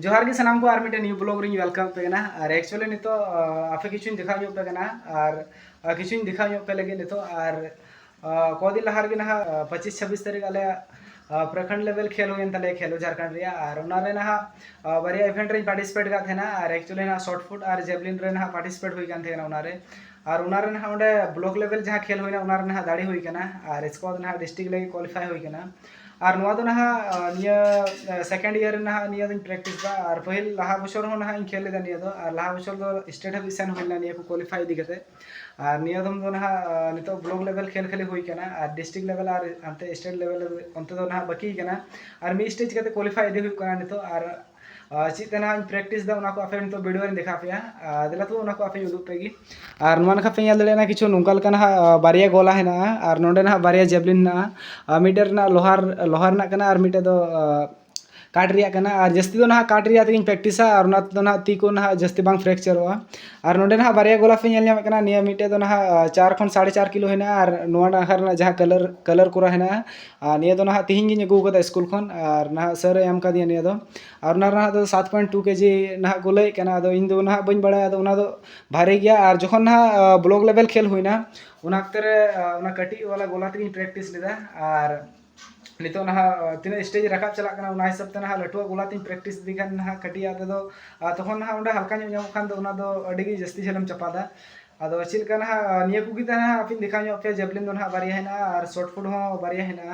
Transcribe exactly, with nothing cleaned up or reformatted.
ᱡᱚᱦᱟᱨ ᱜᱮ ᱥᱟᱱᱟᱢ ᱠᱚ, ᱟᱨ ᱢᱤᱫᱴᱮᱱ new vlog ᱨᱤᱧ welcome ᱯᱮ ᱠᱟᱱᱟ᱾ ᱟᱨ actually ᱱᱤᱛᱚᱜ, ᱟᱨ ᱟᱯᱮ ᱠᱤᱪᱷᱩᱧ ᱫᱮᱠᱷᱟᱣ ᱧᱚᱜ ᱯᱮ ᱠᱟᱱᱟ, ᱟᱨ ᱟᱨ ᱠᱤᱪᱷᱩᱧ ᱫᱮᱠᱷᱟᱣ ᱧᱚᱜ ᱯᱮ ᱞᱟᱹᱜᱤᱫ ᱱᱤᱛᱚᱜ᱾ ᱟᱨ ᱟᱨ ᱠᱚᱫᱤᱱ ᱞᱟᱦᱟ ᱨᱮᱜᱮ ᱱᱟᱦᱟᱜ, ᱟᱨ ᱯᱚᱸᱪᱤᱥ ᱪᱷᱟᱵᱵᱤᱥ ᱛᱟᱹᱨᱤᱠᱷ ᱟᱞᱮᱭᱟᱜ ᱟᱨ ᱯᱨᱚᱠᱷᱚᱸᱰ level ᱠᱷᱮᱞ ᱦᱩᱭᱮᱱ ᱛᱟᱞᱮᱭᱟ ᱠᱷᱮᱞᱳ ᱡᱷᱟᱨᱠᱷᱚᱸᱰ ᱨᱮᱭᱟᱜ᱾ ᱟᱨ ᱚᱱᱟᱨᱮ ᱱᱟᱦᱟᱜ ᱟᱨ ᱵᱟᱨᱭᱟ event ᱨᱮᱧ participate ᱠᱟᱫ ᱛᱟᱦᱮᱱᱟ᱾ ᱟᱨ actually ᱱᱟᱦᱟᱜ shot put ᱟᱨ javelin ᱨᱮ ᱱᱟᱦᱟᱜ participate ᱦᱩᱭ ᱠᱟᱱ ᱛᱟᱦᱮᱱᱟ ᱚᱱᱟᱨᱮ᱾ ᱟᱨ ᱚᱱᱟᱨᱮ ᱱᱟᱦᱟᱜ ᱚᱸᱰᱮ block level ᱡᱟᱦᱟᱸ ᱠᱷᱮᱞ ᱦᱩᱭᱱᱟ, ᱚᱱᱟᱨᱮ ᱱᱟᱦᱟᱜ ᱫᱟᱲᱮ ᱦᱩᱭ ᱠᱟᱱᱟ᱾ ᱟᱨ ᱤᱥᱠᱮ ᱵᱟᱫ ᱱᱟᱦᱟᱜ district ᱞᱟᱹᱜᱤᱫ qualify ᱦᱩᱭ ᱠᱟᱱᱟ᱾ ᱟᱨ ᱱᱚᱣᱟ ᱫᱚ ᱱᱟᱦᱟᱜ, ᱟᱨ ᱱᱤᱭᱟᱹ ᱟᱨ second year ᱨᱮ ᱱᱟᱦᱟᱜ ᱱᱤᱭᱟᱹ ᱫᱚᱧ practice ᱫᱟ᱾ ᱟᱨ ᱯᱟᱹᱦᱤᱞ ᱞᱟᱦᱟ ᱵᱚᱪᱷᱚᱨ ᱦᱚᱸ ᱱᱟᱦᱟᱜ ᱤᱧ ᱠᱷᱮᱞ ᱞᱮᱫᱟ ᱱᱤᱭᱟᱹ ᱫᱚ᱾ ᱟᱨ ᱞᱟᱦᱟ ᱵᱚᱪᱷᱚᱨ ᱫᱚ state ᱦᱟᱹᱵᱤᱡ ᱥᱮᱱ ᱦᱩᱭ ᱞᱮᱱᱟ ᱱᱤᱭᱟᱹ ᱠᱚ qualify ᱤᱫᱤ ᱠᱟᱛᱮ᱾ ᱟᱨ ᱱᱤᱭᱟᱹ ᱫᱚᱢ ᱫᱚ ᱱᱟᱦᱟᱜ, ᱟᱨ ᱱᱤᱛᱚᱜ block level ᱠᱷᱮᱞ ᱠᱷᱟᱹᱞᱤ ᱦᱩᱭ ᱠᱟᱱᱟ, ᱟᱨ district level ᱟᱨ ᱦᱟᱱᱛᱮ state level ᱚᱱᱛᱮ ᱫᱚ ᱱᱟᱦᱟᱜ ᱵᱟᱹᱠᱤ ᱠᱟᱱᱟ᱾ ᱟᱨ ᱢᱤᱫ stage ᱠᱟᱛᱮ qualify ᱤᱫᱤ ᱦᱩᱭᱩᱜ ᱠᱟᱱᱟ ᱱᱤᱛᱚᱜ᱾ ᱟᱨ ᱟᱨ ᱪᱮᱫ ᱛᱮ ᱱᱟᱦᱟᱜ ᱤᱧ practice ᱫᱟ, ᱚᱱᱟ ᱠᱚ ᱟᱯᱮ ᱱᱤᱛᱚᱜ video ᱨᱤᱧ ᱫᱮᱠᱷᱟᱣ ᱯᱮᱭᱟ᱾ ᱟᱨ ᱫᱮᱞᱟ ᱛᱚᱵᱮ ᱚᱱᱟ ᱠᱚ ᱟᱯᱮᱧ ᱩᱫᱩᱜ ᱯᱮ ᱜᱮ᱾ ᱟᱨ ᱱᱚᱣᱟ ᱱᱟᱠᱷᱟ ᱯᱮ ᱧᱮᱞ ᱫᱟᱲᱮᱭᱟᱜ ᱠᱟᱱᱟ, ᱠᱤᱪᱷᱩ ᱱᱚᱝᱠᱟ ᱞᱮᱠᱟ ᱱᱟᱦᱟᱜ, ᱟᱨ ᱵᱟᱨᱭᱟ ᱜᱚᱞᱟ ᱦᱮᱱᱟᱜᱼᱟ, ᱟᱨ ᱱᱚᱸᱰᱮ ᱱᱟᱦᱟᱜ ᱵᱟᱨᱭᱟ javelin ᱦᱮᱱᱟᱜᱼᱟ᱾ ᱟᱨ ᱢᱤᱫᱴᱮᱱ ᱨᱮᱱᱟᱜ ᱞᱳᱦᱟᱨ, ᱞᱳᱦᱟ ᱨᱮᱱᱟᱜ ᱠᱟᱱᱟ, ᱟᱨ ᱢᱤᱫᱴᱮᱱ ᱫᱚ, ᱟᱨ ᱠᱟᱴ ᱨᱮᱭᱟᱜ ᱠᱟᱱᱟ᱾ ᱟᱨ ᱡᱟᱹᱥᱛᱤ ᱫᱚ ᱱᱟᱦᱟᱜ ᱠᱟᱴ ᱨᱮᱭᱟᱜ ᱛᱮᱜᱮᱧ practice ᱟ, ᱟᱨ ᱚᱱᱟ ᱛᱮᱫᱚ ᱱᱟᱦᱟᱜ ᱛᱤ ᱠᱚ ᱱᱟᱦᱟᱜ ᱡᱟᱹᱥᱛᱤ ᱵᱟᱝ fracture ᱚᱜᱼᱟ᱾ ᱟᱨ ᱱᱚᱸᱰᱮ ᱱᱟᱦᱟᱜ ᱵᱟᱨᱭᱟ ᱜᱚᱞᱟ ᱯᱮ ᱧᱮᱞ ᱧᱟᱢᱮᱫ ᱠᱟᱱᱟ, ᱱᱤᱭᱟᱹ ᱢᱤᱫᱴᱮᱡ ᱫᱚ ᱱᱟᱦᱟᱜ, ᱟᱨ ᱪᱟᱨ ᱠᱷᱚᱱ ᱥᱟᱲᱮ ᱪᱟᱨ ᱠᱤᱞᱳ ᱦᱮᱱᱟᱜᱼᱟ, ᱟᱨ ᱱᱚᱣᱟ ᱱᱟᱠᱷᱟ ᱨᱮᱱᱟᱜ ᱡᱟᱦᱟᱸ colour, colour ᱠᱚᱨᱟ ᱦᱮᱱᱟᱜᱼᱟ᱾ ᱟᱨ ᱱᱤᱭᱟᱹ ᱫᱚ ᱱᱟᱦᱟᱜ ᱛᱤᱦᱤᱧ ᱜᱤᱧ ᱟᱹᱜᱩ ᱟᱠᱟᱫᱟ ᱥᱠᱩᱞ ᱠᱷᱚᱱ, ᱟᱨ ᱱᱟᱦᱟᱜ ᱥᱟᱨ ᱮ ᱮᱢ ᱠᱟᱫᱤᱧᱟ ᱱᱤᱭᱟᱹ ᱫᱚ᱾ ᱟᱨ ᱚᱱᱟ ᱨᱮᱱᱟᱜ ᱫᱚ ᱥᱟᱛ point two ᱠᱮᱡᱤ ᱱᱟᱦᱟᱜ ᱠᱚ ᱞᱟᱹᱭᱮᱫ ᱠᱟᱱᱟ, ᱟᱫᱚ ᱤᱧ ᱫᱚ ᱱᱟᱦᱟᱜ ᱵᱟᱹᱧ ᱵᱟᱲᱟᱭᱟ, ᱟᱫᱚ ᱚᱱᱟ ᱫᱚ ᱵᱷᱟᱨᱤ ᱜᱮᱭᱟ᱾ ᱟᱨ ᱡᱚᱠᱷᱚᱱ ᱱᱟᱦᱟᱜ, ᱟᱨ block level ᱠᱷᱮᱞ ᱦᱩᱭᱱᱟ, ᱚᱱᱟ ᱚᱠᱛᱮ ᱨᱮ, ᱟᱨ ᱚᱱᱟ ᱠᱟᱹᱴᱤᱡ ᱣᱟᱞᱟ ᱜᱚᱞᱟ ᱛᱮᱜᱤᱧ practice ᱞᱮᱫᱟ᱾ ᱟᱨ ᱱᱤᱛᱚᱜ ᱱᱟᱦᱟᱜ, ᱟᱨ ᱛᱤᱱᱟᱹᱜ stage ᱨᱟᱠᱟᱵ ᱪᱟᱞᱟᱜ ᱠᱟᱱᱟ, ᱚᱱᱟ ᱦᱤᱥᱟᱹᱵ ᱛᱮ ᱱᱟᱦᱟᱜ ᱞᱟᱹᱴᱩᱣᱟᱜ ᱜᱚᱞᱟ ᱛᱤᱧ practice ᱤᱫᱤ ᱠᱷᱟᱱ ᱱᱟᱦᱟᱜ ᱠᱟᱹᱴᱤᱡ ᱟᱜ ᱛᱮᱫᱚ, ᱟᱨ ᱛᱚᱠᱷᱚᱱ ᱱᱟᱦᱟᱜ ᱚᱸᱰᱮ ᱦᱟᱞᱠᱟ ᱧᱚᱜ ᱧᱟᱢᱚᱜ ᱠᱷᱟᱱ ᱫᱚ ᱚᱱᱟ ᱫᱚ ᱟᱹᱰᱤ ᱜᱮ ᱡᱟᱹᱥᱛᱤ ᱡᱷᱟᱹᱞᱮᱢ ᱪᱟᱯᱟᱫᱟ᱾ ᱟᱫᱚ ᱪᱮᱫ ᱞᱮᱠᱟ ᱱᱟᱦᱟᱜ, ᱟᱨ ᱱᱤᱭᱟᱹ ᱠᱚᱜᱮ ᱛᱟᱦᱮᱸ ᱱᱟᱦᱟᱜ ᱟᱯᱮᱧ ᱫᱮᱠᱷᱟᱣ ᱧᱚᱜ ᱯᱮᱭᱟ᱾ Javelin ᱫᱚ ᱱᱟᱦᱟᱜ ᱵᱟᱨᱭᱟ ᱦᱮᱱᱟᱜᱼᱟ, ᱟᱨ shot put ᱦᱚᱸ ᱵᱟᱨᱭᱟ ᱦᱮᱱᱟᱜᱼᱟ᱾